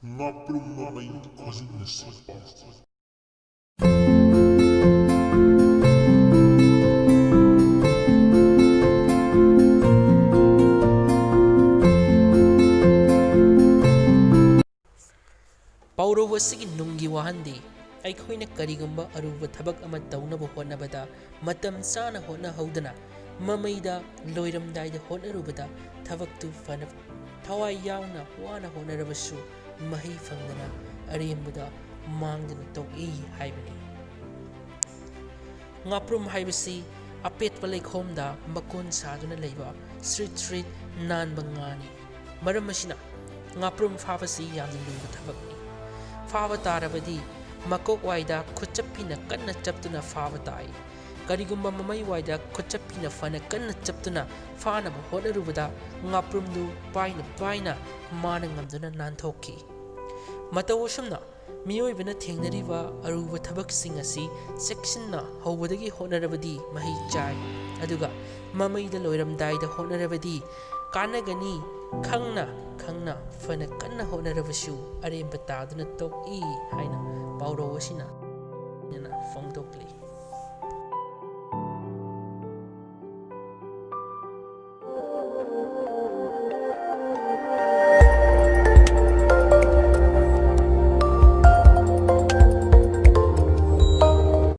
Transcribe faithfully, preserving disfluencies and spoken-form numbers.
ꯉꯥꯄ꯭ꯔꯨꯝ ꯃꯃꯩ ꯈꯣꯟꯖꯤꯟꯅꯁꯤ꯫ ꯄꯥꯎꯔꯧ ꯑꯁꯤꯒꯤ ꯅꯨꯡꯒꯤ ꯋꯥꯍꯟꯗꯤ, ꯑꯩꯈꯣꯏꯅ ꯀꯔꯤꯒꯨꯝꯕ ꯑꯔꯨꯕ ꯊꯕꯛ ꯑꯃ ꯇꯧꯅꯕ ꯍꯣꯠꯅꯕꯗ ꯃꯇꯝ ꯆꯥꯅ ꯍꯣꯠꯅꯍꯧꯗꯅ ꯃꯃꯩꯗ ꯂꯣꯏꯔꯝꯗꯥꯏꯗ ꯍꯣꯠꯅꯔꯨꯕꯗ ꯊꯕꯛꯇꯨ ꯐꯅ ꯊꯋꯥꯏ ꯌꯥꯎꯅ ꯋꯥꯅ ꯍꯣꯠꯅꯔꯕꯁꯨ ꯃꯍꯩ ꯐꯪꯗꯅ ꯑꯔꯦꯝꯕꯗ ꯃꯥꯡꯗꯨꯅ ꯇꯣꯛꯏ ꯍꯥꯏꯕꯅꯤ꯫ ꯉꯥꯄ꯭ꯔꯨꯝ ꯍꯥꯏꯕꯁꯤ ꯑꯄꯦꯠꯄ ꯂꯩꯈꯣꯝꯗ ꯃꯀꯣꯟ ꯁꯥꯗꯨꯅ ꯂꯩꯕ ꯁ꯭ꯔꯤꯠ ꯁ꯭ꯔꯤꯠ ꯅꯥꯟꯕ ꯉꯥꯅꯤ꯫ ꯃꯔꯝ ꯑꯁꯤꯅ ꯉꯥꯄ꯭ꯔꯨꯝ ꯐꯥꯕꯁꯤ ꯌꯥꯝꯅ ꯂꯨꯕ ꯊꯕꯛꯅꯤ꯫ ꯐꯥꯕ ꯇꯥꯔꯕꯗꯤ ꯃꯀꯣꯛ ꯋꯥꯏꯗ ꯈꯨꯠꯆꯞꯄꯤꯅ ꯀꯟꯅ ꯆꯞꯇꯨꯅ ꯐꯥꯕ ꯇꯥꯏ꯫ ꯀꯔꯤꯒꯨꯝꯕ ꯃꯃꯩ ꯋꯥꯏꯗ ꯈꯨꯠꯆꯞꯄꯤꯅ ꯐꯅ ꯀꯟꯅ ꯆꯞꯇꯨꯅ ꯐꯥꯅꯕ ꯍꯣꯠꯅꯔꯨꯕꯗ ꯉꯥꯄ꯭ꯔꯨꯝꯗꯨ ꯄꯥꯏꯅ ꯄꯥꯏꯅ ꯃꯥꯅ ꯉꯝꯗꯨꯅ ꯅꯥꯟꯊꯣꯛꯈꯤ꯫ ꯃꯇꯧ ꯑꯁꯨꯝꯅ ꯃꯤꯑꯣꯏꯕꯅ ꯊꯦꯡꯅꯔꯤꯕ ꯑꯔꯨꯕ ꯊꯕꯛꯁꯤꯡ ꯑꯁꯤ ꯆꯦꯛꯁꯤꯟꯅ ꯍꯧꯕꯗꯒꯤ ꯍꯣꯠꯅꯔꯕꯗꯤ ꯃꯍꯩ ꯆꯥꯏ, ꯑꯗꯨꯒ ꯃꯃꯩꯗ ꯂꯣꯏꯔꯝꯗꯥꯏꯗ ꯍꯣꯠꯅꯔꯕꯗꯤ ꯀꯥꯟꯅꯒꯅꯤ꯫ ꯈꯪꯅ ꯈꯪꯅ ꯐꯅ ꯀꯟꯅ ꯍꯣꯠꯅꯔꯕꯁꯨ ꯑꯔꯦꯝꯕ ꯇꯥꯗꯨꯅ ꯇꯣꯛꯏ ꯍꯥꯏꯅ ꯄꯥꯎꯔꯧ ꯑꯁꯤꯅ ꯐꯣꯡꯗꯣꯛꯂꯤ꯫